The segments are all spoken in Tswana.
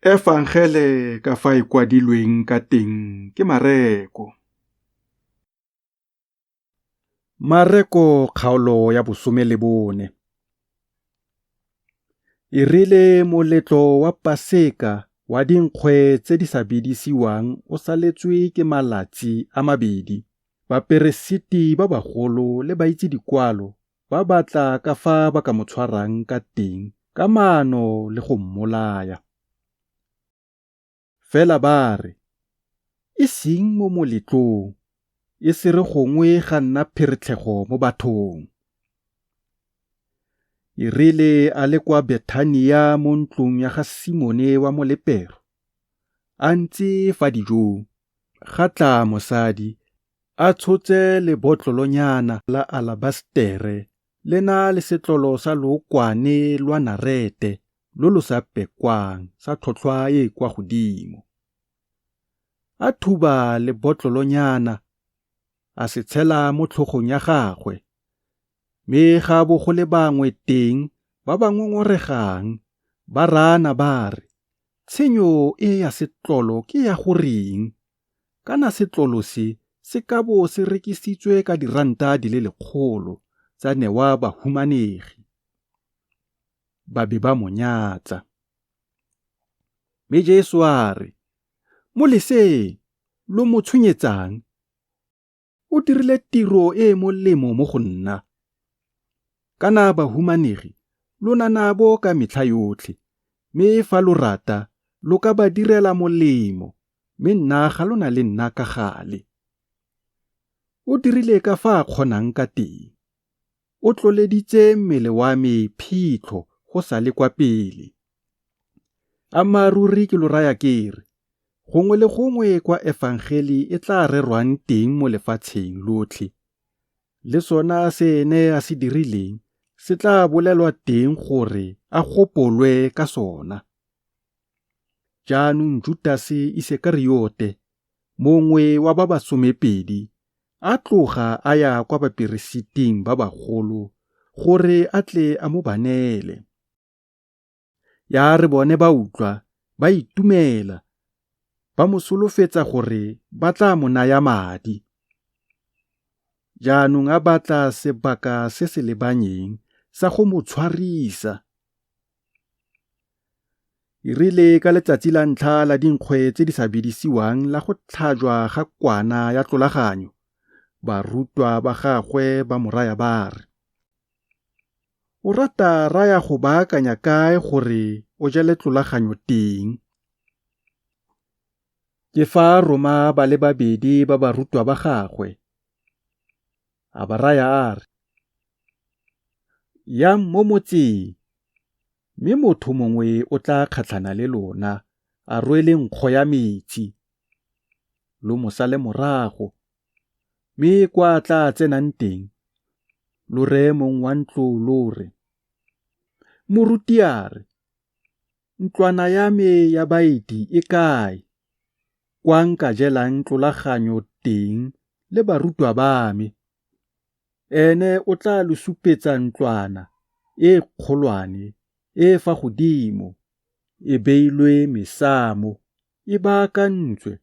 Efangele ka fa e kwadilweng ka teng ke Mareko. Mareko kgaolo ya 14. E rile moletlo wa Paseka wa dinkgwe tse di sa bedisiwang o saletswe ke malatsi a mabedi, baperesiti ba bagolo le baitse-dikwalo ba batla ka fa ba ka mo tshwarang ka teng ka maano le go mmolaya. Fela ba re, E seng mo moletlong, e se re gongwe ga nna pheretlhego mo bathong. E rile a le kwa Bethania mo ntlong ya ga Simone wa molepero, a ntse fa dijong, ga tla mosadi a tshotse lebotlolonyana la alabasetere le na le setlolo sa lookwane lwa narete lo lo sa pekwang sa tlhotlhwa e e kwa godimo. A thuba lebotlolonyana, a se tshela mo tlhogong ya gagwe, mme ga bo go le bangwe teng ba ba ngongoregang, ba raana ba re, Tshenyo e ya setlolo ke ya go reng? Kana setlolo se se ka bo se rekisitswe ka diranta di le 100 tsa newa bahumanegi. Ba be ba mo nyatsa. Mme Jesu a re, Mo leseng, lo mo tshwenyetsang? O dirile tiro e e molemo mo go nna. Kana bahumanegi lo na nabo ka metlha yotlhe, mme fa lo rata lo ka ba direla molemo, mme nna ga lo na le nna ka gale. O dirile ka fa a kgonang ka teng. O tloleditse mmele wa me phitlho go sa le kwa pele. Ammaaruri ke lo raya ke re, gongwe le gongwe kwa Efangeli e tla rerwang teng mo lefatsheng lotlhe, le sona se ene a se dirileng se tla bolelwa teng gore a gopolwe ka sona. Jaanong Jutase Isekariote, mongwe wa ba ba somepedi, a tloga a ya kwa baperesiting ba bagolo gore a tle a mo ba neele. Ya re bone ba utlwa, ba itumela, ba mo solofetsa gore ba tla mo naya madi. Jaanong a batla sebaka se se lebanyeng sa go mo tshwarisa. E rile ka letsatsi la ntlha la dinkgwe tse di sa bedisiwang la go tlhajwa ga kwana ya tlolaganyo, barutwa ba gagwe ba mo raya ba re, O rata ra ya go baakanya kae gore o jele tlolaganyo teng? Ke fa a roma ba le babedi ba barutwa ba gagwe, a ba raya a re, Yang mo motseng, mme motho mongwe o tla kgatlhana le lona a rwele nkgo ya metsi. Lo mo sale morago, mme kwa a tla tsenang teng, lo reye mong wa ntlo lo re, Moruti a re, Ntlwana ya me ya baeti e kae, kwa nka jelang tlolaganyo teng le barutwa ba me? Ene o tla lo supetsa ntlwana e kgolwane e e fa godimo, e beilwe mesamo, e baakantswe,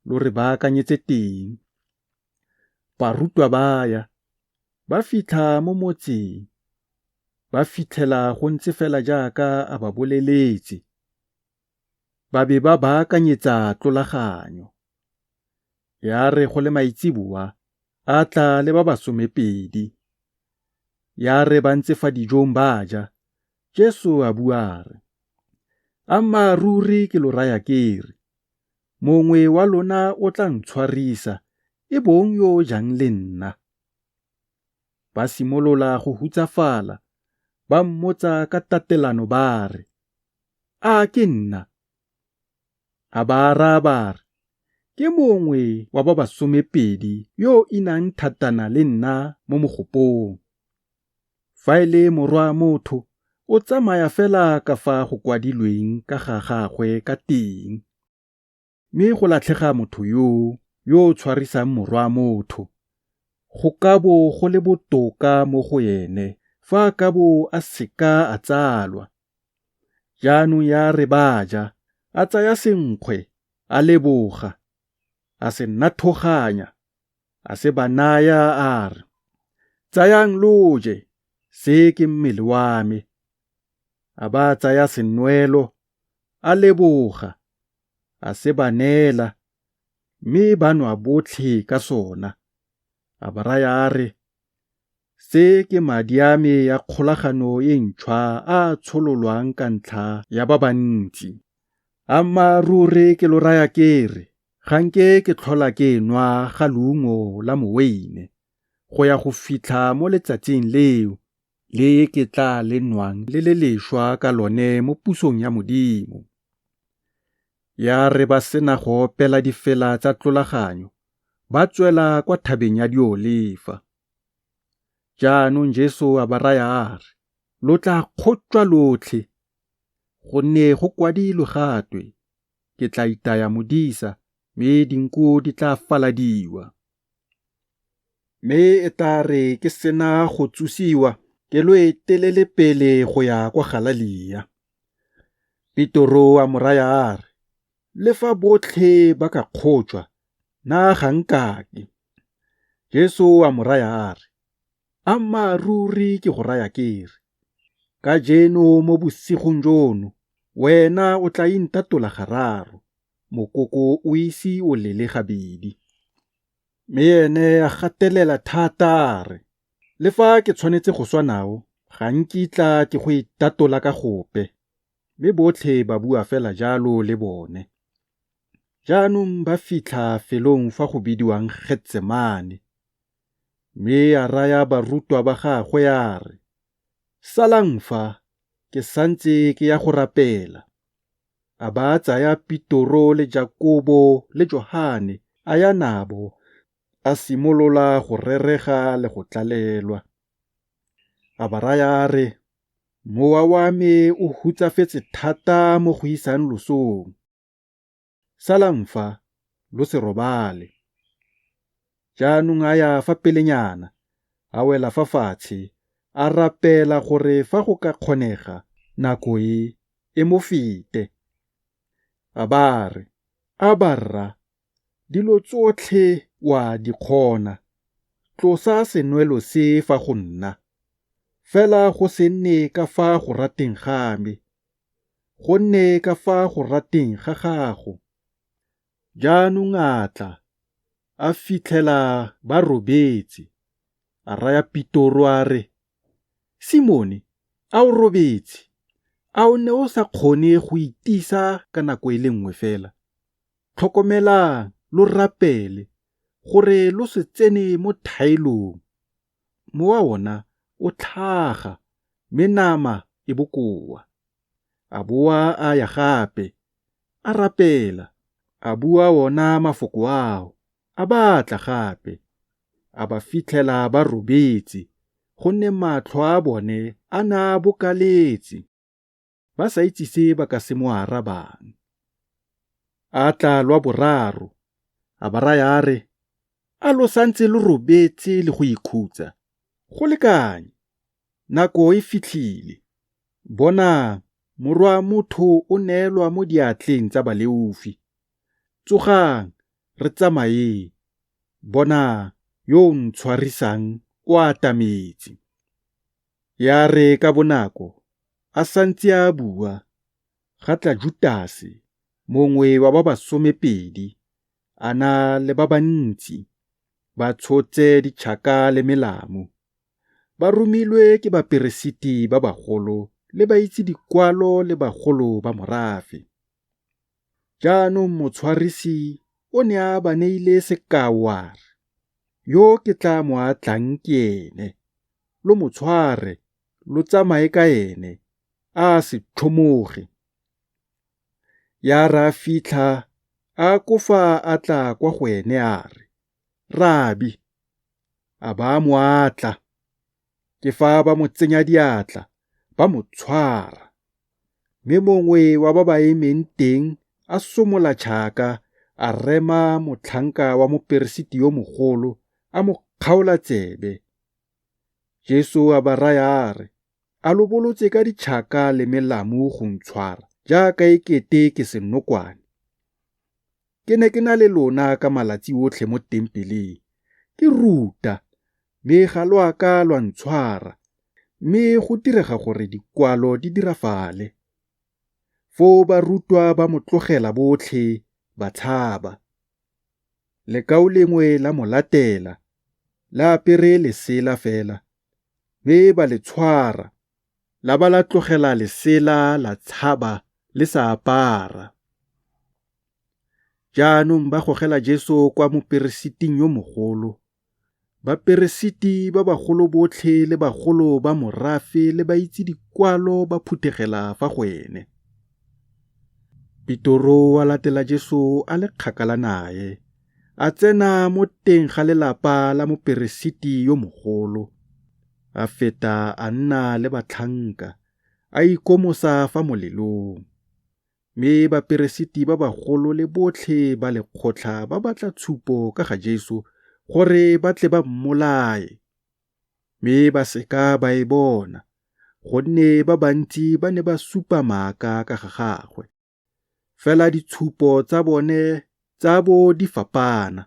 lo re baakanyetse teng. Barutwa ba ya, ba fitlha mo motseng, ba fitlhela go ntse fela jaaka a ba boleletse, ba be ba baakanyetsa tlolaganyo. Ya re go le maitseboa, a tla le ba ba somepedi. Ya re ba ntse fa dijong ba ja, Jesu a bua a re, Ammaaruri ke lo raya ke re, mongwe wa lona o tla ntshwarisa e bong yo o jang le nna. Ba simolola go hutsafala, ba mmotsa ka tatelano ba re, A ke nna? A ba araba a re, Ke mongwe wa ba ba somepedi yo o inang thatana le nna mo mogopong. Fa e le Morwa motho, o tsamaya fela ka fa go kwadilweng ka ga gagwe ka teng. Mme go latlhega motho yoo yo o tshwarisang Morwa motho. Go ka bo go le botoka mo go ene fa a ka bo a se ka a tsalwa. Jaanong ya re ba ja, a tsaya senkgwe, a leboga, a se nathoganya, a se ba naya a re, Tsayang lo je, se ke mmele wa me. A ba tsaya senwelo, a leboga, a se ba neela, mme ba nwa botlhe ka sona. A ba raya a re, Se ke madi a me a kgolagano e ntšhwa a a tshololwang ka ntlha ya ba bantsi. Ammaaruri ke lo raya ke re, ga nke ke tlhola ke nwa ga leungo la moweine go ya go fitlha mo letsatsing leo le ke tla le nwang le le lešwa ka lone mo pusong ya Modimo. Ya re ba sena go opela difela tsa tlolaganyo, ba tswela kwa thabeng ya Diolefa. Jaanong Jesu a ba raya a re, Lo tla kgotšwa lotlhe, gonne go kwadilwe ga twe, Ke tla itaya modisa, mme dinku di tla faladiwa. Mme e tla re ke sena go tsosiwa, ke lo etelele pele go ya kwa Galalia. Petoro a mo raya a re, Le fa botlhe ba ka kgotšwa, nna ga nkake. Jesu a mo raya a re, Ammaaruri ke go raya ke re, kajeno mo bosigong jono wena o tla intatola gararo, mokoko o ise o lele gabedi. Mme ene a gatelela thata a re, Le fa ke tshwanetse go swa nao, ga nkitla ke go itatola ka gope. Mme botlhe ba bua fela jalo le bone. Jaanong ba fitlha felong fa go bidiwang Getsemane. Mme a raya barutwa ba gagwe a re, Salang fa, ke santse ke ya go rapela. A ba tsaya Petoro le Jakobo le Johane a ya nabo, a simolola go rerega le go tlalelwa. A ba raya a re, Mowa wa me o hutsafetse thata mo go isang losong. Salang fa, lo se robale. Jaanong a ya fa pelenyana, a wela fa fatshe, a rapela gore fa go ka kgonega, nako e, e mo fete. A ba re, Aba rra, dilo tsotlhe wa di kgona, tlosa senwelo se fa go nna. Fela go se nne ka fa go rateng ga me, go nne ka fa go rateng ga gago. Jaanong a tla, a fitlhela ba robetse, a raya Petoro a re, Simone, a o robetse? A o ne o sa kgone go itisa ka nako e le nngwe fela? Tlhokomelang, lo rapele, gore lo se tsene mo thaelong. Mowa ona o tlhaga, mme nama e bokoa. A boa a ya gape, a rapela, a bua ona mafoko ao, a ba tla gape, a ba fitlhela ba robetse, gonne matlho a bone a ne a bokaletse, ba sa itse se ba ka se mo arabang. A tla lwa boraro, a ba raya a re, A lo santse lo robetse le go ikhutsa? Go lekanye, nako e fitlhile. Bonang, Morwa motho o neelwa mo diatleng tsa baleofi. Tsogang, re tsamayeng. Bonang, yo o ntshwarisang o atametse. Ya re ka bonako a santse a bua, ga tla Jutase, mongwe wa ba ba somepedi, a na le ba bantsi, ba tshotse ditšhaka le melamu, ba romilwe ke baperesiti ba bagolo le baitse dikwalo le bagolo ba morafe. Jaanong motshwarisi o ne a ba neile sekao a re, Yo ke tla mo atlang ke ene, lo mo tshware, lo tsamaye ka ene, a se tlhomoge. Ya re a fitlha, a akofa a tla kwa go ene a re, Rabi! A ba a mo atla. Ke fa ba mo tsenya diatla, ba mo tshwara. Mme mongwe wa ba ba emeng teng a somola tšhaka, a rema motlhanka wa moperesiti yo mogolo, a mo kgaola tsebe. Jesu a ba raya a re, A lo bolotse ka ditšhaka le melamu go ntshwara jaaka e kete ke senokwane? Ke ne ke na le lona ka malatsi otlhe mo tempeleng, ke ruta, mme ga lo a ka lwa ntshwara, mme go direga gore dikwalo di dirafale. Foo barutwa ba mo tlogela botlhe, ba tshaba. Lekau lengwe la mo latela, le apere lesela fela, mme ba le tshwara, la ba la tlogela lesela la tshaba le sa apara. Jaanong ba gogela Jesu kwa moperesiting yo mogolo. Baperesiti ba bagolo botlhe le bagolo ba morafe le baitse dikwalo ba phuthegela fa go ene. Petoro a latela Jesu a le kgakala nae, a tsena mo teng ga lelapa la moperesiti yo mogolo, a feta a nna le batlhanka, a ikomosa fa molelong. Mme baperesiti ba bagolo le botlhe ba lekgotla ba batla tshupo ka ga Jesu gore ba tle ba mmolaye. Mme ba se ka ba e bona, gonne ba bantsi ba ne ba supa maaka ka ga gagwe. Fela ditshupo tsa bone tsa bo di fapaana.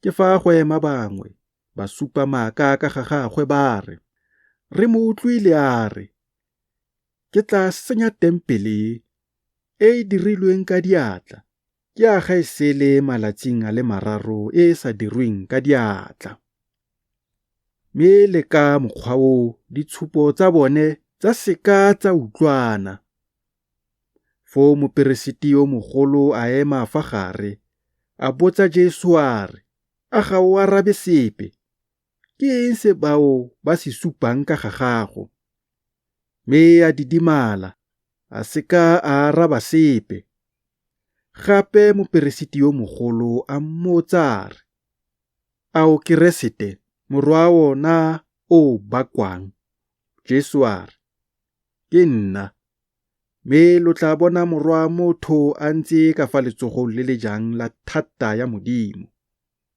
Ke fa go ema bangwe, ba supa maaka ka ga gagwe ba re, Re mo utlwile a re, Ke tla senya tempele e e dirilweng ka diatla, ke aga e sele malatsing a le mararo e e sa dirweng ka diatla. Mme le ka mokgwa oo ditshupo tsa bone tsa se ka tsa utlwana. Foo moperesiti yo mogolo a ema fa gare, a botsa Jesu a re, A ga o arabe sepe? Ke eng se bao ba se supang ka ga gago? Mme a didimala, a se ka a araba sepe. Gape moperesiti yo mogolo a mmotsa a re, A o Keresete, morwa ona o o bakwang? Jesu a re, Ke nna. Mme lo tla bona Morwa motho a ntse ka fa letsogong le le jang la thata ya Modimo,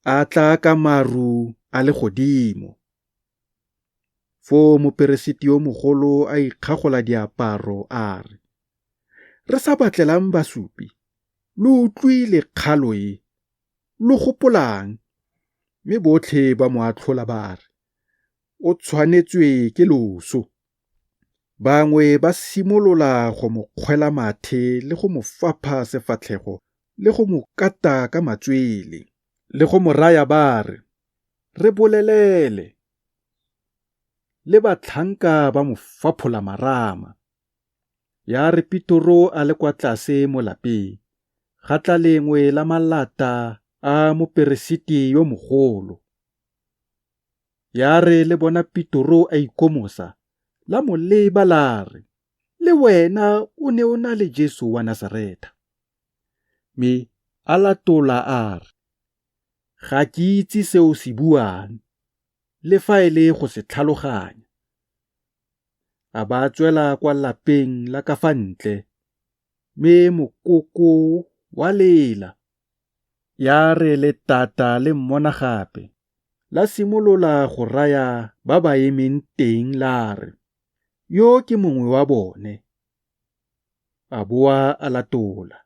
a tla ka maru a legodimo. Foo moperesiti yo mogolo a ikgagola diaparo a re, Re sa batlelang basupi? Lo utlwile kgalo e, lo gopolang? Mme botlhe ba mo atlhola ba re, O tshwanetswe ke loso. Bangwe ba simolola go mo kgwela mathe le go mo fapha sefatlhego le go mo kata ka matswele le go mo raya ba re, Re bolelele! Le batlhanka ba mo faphola marama. Ya re Petoro a le kwa tlase mo lapeng, ga tla lengwe la malata a moperesiti yo mogolo. Ya re le bona Petoro a ikomosa, la mo leba la re, Le wena o ne o na le Jesu wa Nasaretha. Mme a latola a re, Ga ke itse se o se buang, le fa e le go se tlhaloganya. A ba tswela kwa lapeng la ka fa ntle, mme mokoko wa lela. Ya re letata le mmona gape, la simolola go raya ba ba emeng teng la re, Yo ke mongwe wa bone. A boa a latola.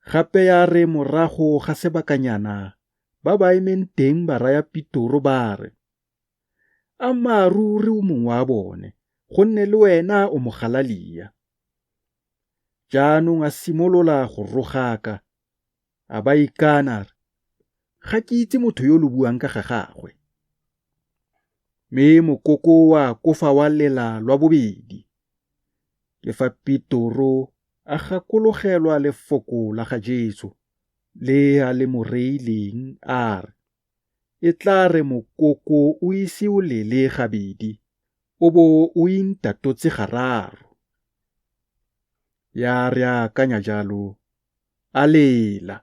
Gape ya re morago ga sebakanyana ba ba emeng teng ba raya Petoro ba re, Ammaaruri o mongwe wa bone, gonne le wena o Mogalalia. Jaanong a simolola go rogaka, a ba ikana a re, Ga ke itse motho yo lo buang ka ga gagwe. Mme mokoko wa akofa wa lela lwa bobedi. Ke fa Petoro a gakologelwa lefoko la ga Jesu le a le mo reileng a re, E tla re mokoko o ise o lele gabedi, o bo o intatotse gararo. Ya re a akanya jalo, a lela.